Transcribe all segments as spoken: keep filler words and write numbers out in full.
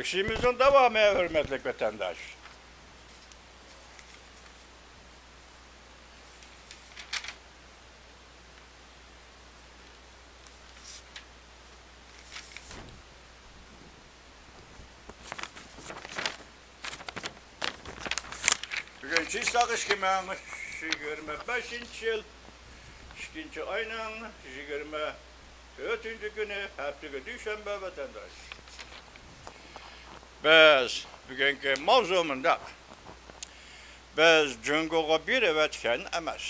ئىشىمىزنىڭ داۋامى، ھۆرمەتلىك ۋەتەنداش. بۈگۈن چىسلاق ئىككى مىڭ يىگىرمە بەشىنچى يىل ئىككىنچى ئاينىڭ يىگىرمە تۆتىنچى كۈنى، ھەپتىگە دۈشەنبە، ۋەتەنداش. بىز بۈگۈنكى ماۋزۇ مۇنداق. بىز جۇڭگوغا بېرىۋەتكەن ئەمەس.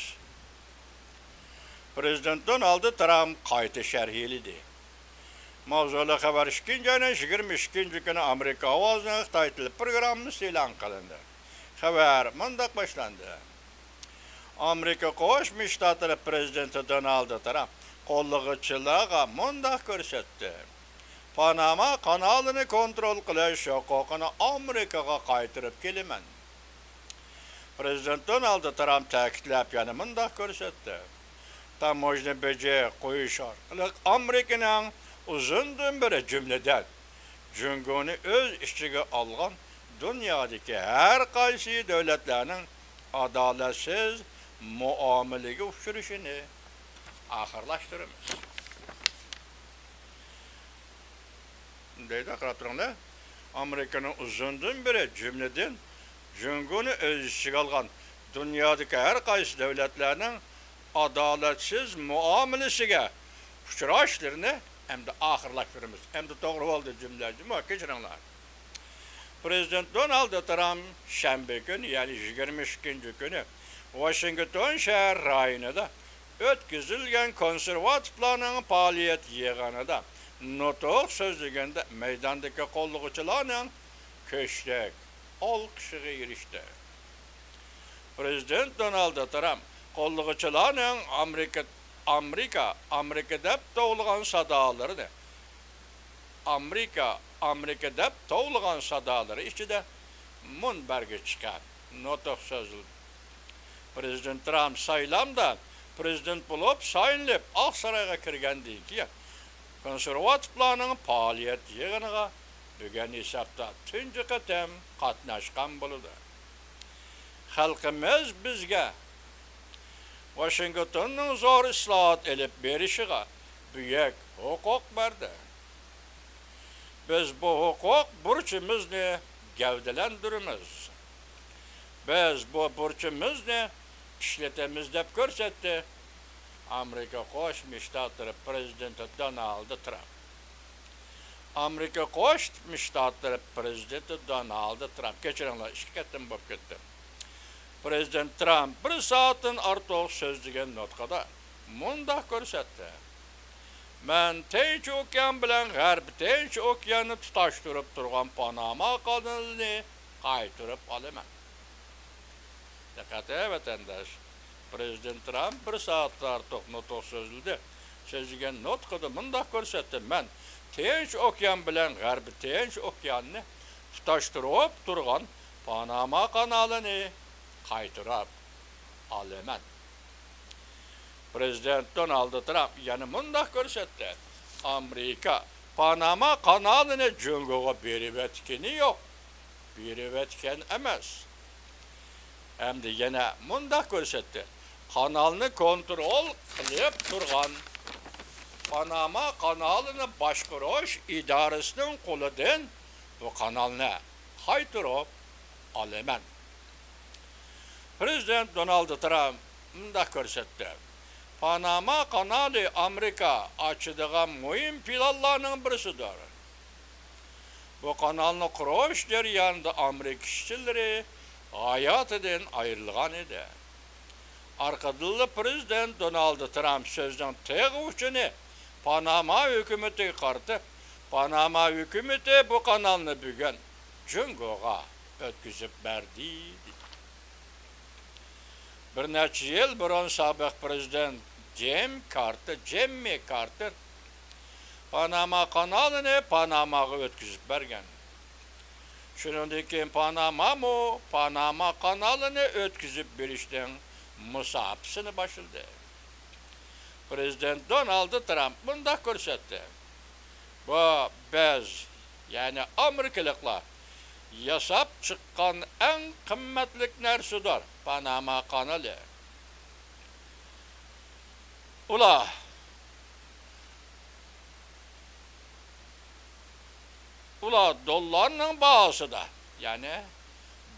پرېزىدېنت دونالد ترامپ قايتا شەرھلىدى. ماۋزۇلۇق خەۋەر ئىككىنچى ئاينىڭ يىگىرمە ئىككىنچى كۈنى ئامېرىكا ئاۋازىنىڭ خىتاي تىلى پروگراممىسى ئېلان قىلىندى. خەۋەر مۇنداق باشلاندى. ئامېرىكا قوشما شتاتلىرى پرېزىدېنتى دونالد ترامپ قوللىغۇچىلارغا مۇنداق كۆرسەتتى: پاناما قانالىنى كونترول قىلىش ھوقۇقىنى ئامېرىكىغا قايتۇرۇپ كېلىمەن. پرېزىدېنت دونالد ترامپ تەكىتلەپ يەنە مۇنداق كۆرسەتتى: تاموژنا بېجى قويۇش ئارقىلىق ئامېرىكىنىڭ ئۇزۇندىن بېرى، جۈملىدىن جۇڭگونى ئۆز ئىچىگە ئالغان دۇنيادىكى ھەر قايسى دۆلەتلەرنىڭ ئادالەتسىز مۇئامىلىگە ئۇچرىشىنى ئاخىرلاشتۇرىمىز. دەيدۇ، قاراپ تۇرۇڭلار. ئامېرىكىنىڭ ئۇزۇندىن بېرى، جۈملىدىن جۇڭگونى ئۆز ئىچىگە ئالغان دۇنيادىكى ھەر قايسى دۆلەتلەرنىڭ ئادالەتسىز مۇئامىلىسىگە ئۇچراشلىرىنى ئەمدى ئاخىرلاشتۇرىمىز. ئەمدى توغرا بولدى جۈملە، جۇمۇ، كەچۈرۈڭلار. پرېزىدېنت دونالد ترامپ شەنبە كۈنى، يەنى يىگىرمە ئىككىنچى كۈنى ۋاشىنگتون شەھەر رايونىدا ئۆتكۈزۈلگەن كونسېرۋاتىپلارنىڭ پائالىيەت يىغىنىدا نۇتۇق سۆزلىگەندە، مەيداندىكى قوللىغۇچىلارنىڭ كۈچلۈك ئالقىشىغا ئېرىشتى. پرېزىدېنت دونالد ترامپ قوللىغۇچىلارنىڭ ئامېرىكا، ئامېرىكا، ئامېرىكا دەپ توۋلىغان سادالىرىنى، ئامېرىكا، ئامېرىكا دەپ توۋلىغان سادالىرى ئىچىدە مۇنبەرگە چىقىپ نۇتۇق سۆزلىدى. پرېزىدېنت ترامپ سايلامدا پرېزىدېنت بولۇپ سايلىنىپ، ئاق سارايغا كىرگەندىن كېيىن، كونسېرۋاتىپلارنىڭ پائالىيەت يىغىنىغا بۈگۈن ھېسابتا تۇنجى قېتىم قاتناشقان بولىدۇ. خەلقىمىز بىزگە ۋاشىنگتوننىڭ زور ئىسلاھات ئېلىپ بېرىشىغا بۈيۈك ھوقۇق بەردى. بىز بۇ ھوقۇق بۇرچىمىزنى گەۋدىلەندۈرىمىز. بىز بۇ بۇرچىمىزنى ئىشلىتىمىز، دەپ كۆرسەتتى ئامېرىكا قوشما شتاتلىرى پرېزىدېنتى دونالد ترامپ. ئامېرىكا قوشما شتاتلىرى پرېزىدېنتى دونالد ترامپ، كەچۈرۈڭلار، ئىككى قېتىم بولۇپ كەتتى. پرېزىدېنت ترامپ بىر سائەتتىن ئارتۇق سۆزلىگەن نۇتقىدا مۇنداق كۆرسەتتى: مەن تىنچ ئوكيان بىلەن غەربىي تىنچ ئوكياننى تۇتاشتۇرۇپ تۇرغان پاناما قانىلىنى قايتۇرۇپ ئالىمەن. دىققەت، ۋەتەنداش! پرېزىدېنت ترامپ بىر سائەتتىن ئارتۇق نۇتۇق سۆزلىدى. سۆزلىگەن نۇتقىدا مۇنداق كۆرسەتتى: مەن تىنچ ئوكيان بىلەن غەربىي تىنچ ئوكياننى تۇتاشتۇرۇپ تۇرغان پاناما قانالىنى قايتۇرۇپ ئالىمەن. پرېزىدېنت دونالد ترامپ يەنە مۇنداق كۆرسەتتى: ئامېرىكا پاناما قانالىنى جۇڭگوغا بېرىۋەتكىنى يوق، بېرىۋەتكەن ئەمەس. ھەمدە يەنە مۇنداق كۆرسەتتى: قانالنى كونترول قىلىپ تۇرغان پاناما قانالىنى باشقۇرۇش ئىدارىسىنىڭ قولىدىن بۇ قانالنى قايتۇرۇپ ئالىمەن. پرېزىدېنت دونالد ترامپ مۇنداق كۆرسەتتى: پاناما قانالى ئامېرىكا ئاچىدىغان مۇھىم پىلانلارنىڭ بىرسىدۇر. بۇ قانالنى قۇرۇش جەريانىدا ئامېرىكا ئىشچىلىرى ھاياتىدىن ئايرىلغان ئىدى. ئارقىدىنلا پرېزىدېنت دونالد ترامپ سۆزىنىڭ تېغى ئۇچىنى پاناما ھۆكۈمىتىگە قارىتىپ، پاناما ھۆكۈمىتى بۇ قانالنى بۈگۈن جۇڭگوغا ئۆتكۈزۈپ بەردى، دېدى. بىر نەچچە يىل بۇرۇن سابىق پرېزىدېنت جىم كارتېر، جىممى كارتېر، پاناما قانالىنى پاناماغا ئۆتكۈزۈپ بەرگەن. شۇنىڭدىن كېيىن پانامامۇ پاناما قانالىنى ئۆتكۈزۈپ بېرىشنىڭ مۇساپىسىنى باشلىدى. پرېزىدېنت دونالد ترامپ مۇنداق كۆرسەتتى: بۇ بىز يەنى ئامېرىكىلىقلار ياساپ چىققان ئەڭ قىممەتلىك نەرسىدۇر پاناما قانىلى. ئۇلار، ئۇلار دوللارنىڭ باھاسىدا، يەنى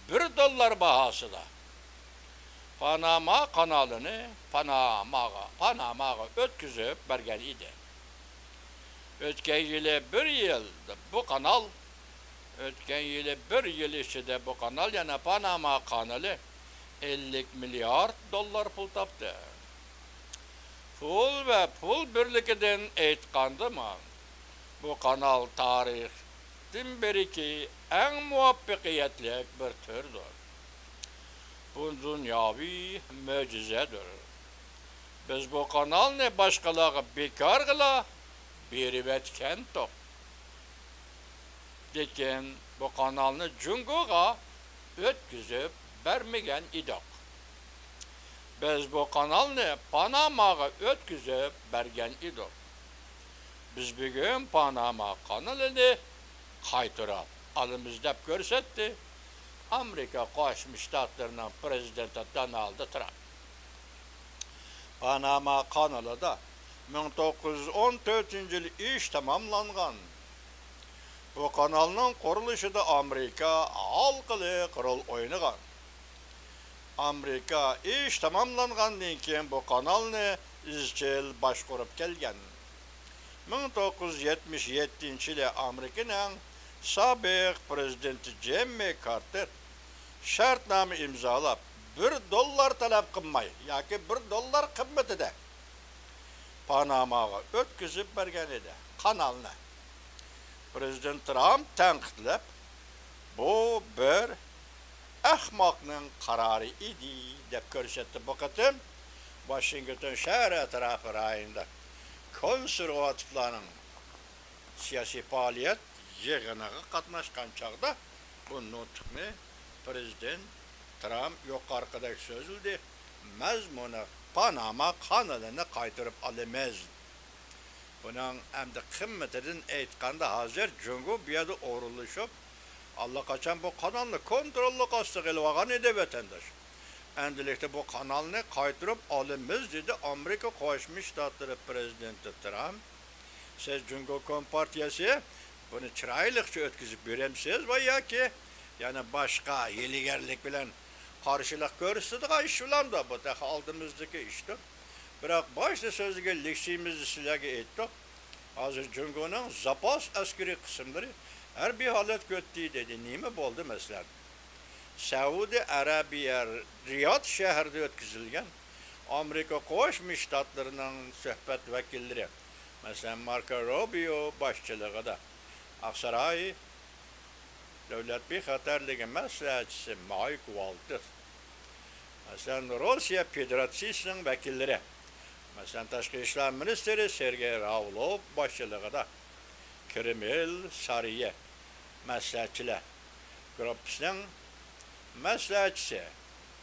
بىر دوللار باھاسىدا پاناما قانالىنى پاناماغا، پاناماغا ئۆتكۈزۈپ بەرگەن ئىدى. ئۆتكەن يىلى بىر يىل بۇ قانال، ئۆتكەن يىلى بىر يىل ئىچىدە بۇ قانال، يەنى پاناما قانىلى، ئەللىك مىليارد دوللار پۇل تاپتى. پۇل ۋە پۇل بىرلىكىدىن ئېيتقاندىمۇ، بۇ قانال تارىختىن بېرىكى ئەڭ مۇۋەپپەقىيەتلىك بىر تۈردۇر. بۇ دۇنياۋى مۆجىزەدۇر. بىز بۇ قانالنى باشقىلارغا بىكارغىلا بېرىۋەتكەنتۇق. لېكىن بۇ قانالنى جۇڭگوغا ئۆتكۈزۈپ بەرمىگەن ئىدۇق. بىز بۇ قانالنى پاناماغا ئۆتكۈزۈپ بەرگەن ئىدۇق. بىز بۈگۈن پاناما قانىلىنى قايتۇرۇپ ئالىمىز، دەپ كۆرسەتتى ئامېرىكا قوشما شتاتلىرىنىڭ پرېزىدېنتى دونالد ترامپ. پاناما قانىلىدا مىڭ توققۇز يۈز ئون تۆتىنچى يىلى ئىش تاماملانغان. بۇ قانالنىڭ قۇرۇلۇشىدا ئامېرىكا ھالقىلىق رول ئوينىغان. ئامېرىكا ئىش تاماملانغاندىن كېيىن بۇ قانالنى ئىزچىل باشقۇرۇپ كەلگەن. مىڭ توققۇز يۈز يەتمىش يەتتىنچى يىلى ئامېرىكىنىڭ سابىق پرېزىدېنتى جىممى كارتېر شەرتنامە ئىمزالاپ، بىر دوللار تەلەپ قىلماي ياكى بىر دوللار قىممىتىدە پاناماغا ئۆتكۈزۈپ بەرگەن ئىدى قانالنى. پرېزىدېنت ترامپ تەنقىدلەپ، بۇ بىر ئەخمەقنىڭ قارارى ئىدى، دەپ كۆرسەتتى. بۇ قېتىم ۋاشىنگتون شەھەر ئەتراپى رايونىدا كونسېرۋاتىپلارنىڭ سىياسىي پائالىيەت يىغىنىغا قاتناشقان چاغدا بۇ نۇتۇقنى پرېزىدېنت ترامپ يۇقىرىقىدەك سۆزلىدى، مەزمۇنى: پاناما قانىلىنى قايتۇرۇپ ئالىمىز. بۇنىڭ ئەمدى قىممىتىدىن ئېيتقاندا، ھازىر جۇڭگو بۇ يەردە ئورۇنلىشىپ، ئاللىقاچان بۇ قانالنى كونتروللۇق ئاستىغا ئېلىۋالغان ئىدى، ۋەتەنداش. ئەمدىلىكتە بۇ قانالنى قايتۇرۇپ ئالىمىز، دېدى ئامېرىكا قوشما شتاتلىرى پرېزىدېنتى ترامپ. سىز جۇڭگو كومپارتىيەسى بۇنى چىرايلىقچە ئۆتكۈزۈپ بېرەمسىز ۋە ياكى يەنە باشقا ھىيلىگەرلىك بىلەن قارشىلىق كۆرسىتىدىغان ئىش بىلەندۇ؟ بۇ تېخى ئالدىمىزدىكى ئىشتۇر. بىراق باشتا سۆزلىگەن لېكسىيىمىزدە سىلەرگە ئېيتتۇق. ھازىر جۇڭگونىڭ زاپاس ئەسكىرىي قىسىملىرى ھەربىي ھالەتكە ئۆتتى، دېدى. نېمە بولدى، مەسىلەن؟ سەئۇدى ئەرەبىيە رىياد شەھىرىدە ئۆتكۈزۈلگەن ئامېرىكا قوشما شتاتلىرىنىڭ سۆھبەت ۋەكىللىرى، مەسىلەن، ماركو روبىيو باشچىلىقىدا ئاقساراي دۆلەت بىخەتەرلىكى مەسلىھەتچىسى مايك ۋالتىس، مەسىلەن، روسىيە فېدېراتسىيىسىنىڭ ۋەكىللىرى، مەسىلەن، تاشقى ئىشلار مىنىستىرى سېرگېي راۋلوف باشچىلىقىدا كرېمىل سارىيى مەسلىھەتچىلەر گۇرۇپپىسىنىڭ مەسلىھەتچىسى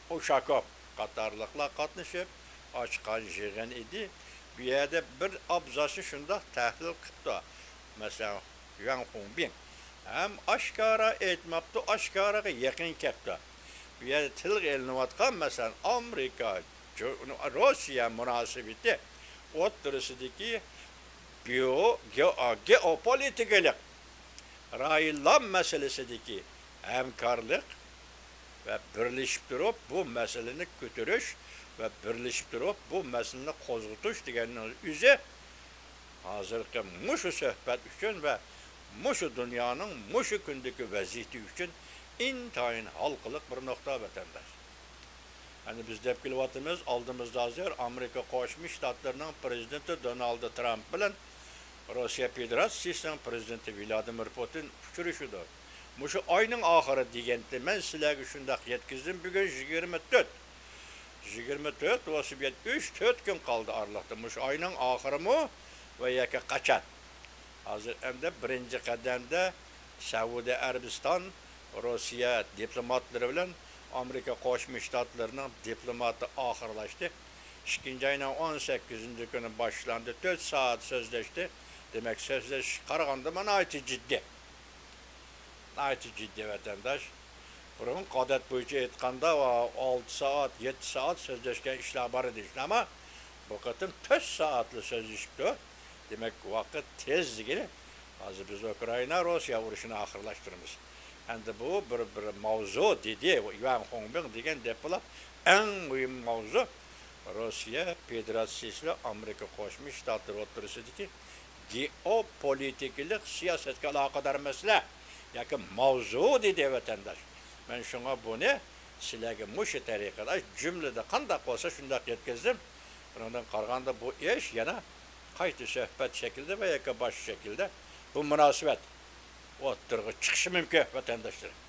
ئۇشاكوف قاتارلىقلار قاتنىشىپ ئاچقان يىغىن ئىدى. بۇ يەردە بىر ئابزاسنى شۇنداق تەھلىل قىپتۇ. مەسىلەن، يۈەن خۇڭبىڭ ھەم ئاشكارا ئېيتماپتۇ، ئاشكارىغا يېقىن كەپتۇ. بۇ يەردە تىلغا ئېلىنىۋاتقان، مەسىلەن، ئامېرىكا، جۇ-، روسىيە مۇناسىۋىتى ئوتتۇرىسىدىكى بىيو-، گېئو-، گېئوپولىتىكىلىق رايونلار مەسىلىسىدىكى ھەمكارلىق ۋە بىرلىشىپ تۇرۇپ بۇ مەسىلىنى كۆتۈرۈش ۋە بىرلىشىپ تۇرۇپ بۇ مەسىلىنى قوزغىتىش دېگەننىڭ ئۆزى ھازىرقى مۇشۇ سۆھبەت ئۈچۈن ۋە مۇشۇ دۇنيانىڭ مۇشۇ كۈندىكى ۋەزىيىتى ئۈچۈن ئىنتايىن ھالقىلىق بىر نۇقتا، ۋەتەنداش. ئەنە بىز دەپ كېلىۋاتىمىز، ئالدىمىزدا ھازىر ئامېرىكا قوشما شتاتلىرىنىڭ پرېزىدېنتى دونالد ترامپ بىلەن روسىيە فېدېراتسىيىسىنىڭ پرېزىدېنتى ۋلادىمىر پۇتىن ئۇچرىشىدۇ. مۇشۇ ئاينىڭ ئاخىرى دېگەندە مەن سىلەرگە شۇنداق يەتكۈزدۈم، بۈگۈن يىگىرمە تۆت. يىگىرمە تۆت بولسا بۇ يەردە ئۈچ، تۆت كۈن قالدى ئارىلىقتا. مۇشۇ ئاينىڭ ئاخىرىمۇ ۋە ياكى قاچان؟ ھازىر ئەمدى بىرىنچى قەدەمدە سەئۇدى ئەرەبىستان، روسىيە دىپلوماتلىرى بىلەن ئامېرىكا قوشما شتاتلىرىنىڭ دىپلوماتى ئاخىرلاشتى. ئىككىنچى ئاينىڭ ئون سەككىزىنچى كۈنى باشلاندى. تۆت سائەت سۆزلەشتى. دېمەك، سۆزلىشىشكە قارىغاندا، مانا، ناھايىتى جىددىي. ناھايىتى جىددىي ۋەتەنداش. بۇرۇنقى ئادەت بويىچە ئېيتقاندا، ئالتە سائەت، يەتتە سائەت سۆزلەشكەن ئىشلار بار ئىدى، شۇنداقمۇ؟ بۇ قېتىم تۆت سائەتلا سۆزلىشىپتۇ. دېمەك، ۋاقىت تېز دېگىلى. ھازىر بىز ئۇكرائىنا، روسىيە ئۇرۇشىنى ئاخىرلاشتۇرىمىز. ئەمدى بۇ بىر، بىر ماۋزۇ دېدى، يۈەن خۇڭبىڭ دېگەن دەپ بولۇپ، ئەڭ مۇھىم ماۋزۇ روسىيە فېدېراتسىيىسى بىلەن ئامېرىكا قوشما شتاتلىرى ئوتتۇرىسىدىكى گېئوپولىتىكىلىق سىياسەتكە ئالاقىدار مەسىلە ياكى ماۋزۇ دېدى ۋەتەنداش. مەن شۇڭا بۇنى سىلەرگە مۇشۇ تەرىقىدە، جۈملىدە قانداق بولسا شۇنداق يەتكۈزدۈم. بۇنىڭدىن قارىغاندا بۇ ئىش يەنە قايتا سۆھبەت شەكلىدە ۋە ياكى باشقا شەكىلدە بۇ مۇناسىۋەت ئوتتۇرىغا چىقىشى مۇمكىن، ۋەتەنداشلىرىم.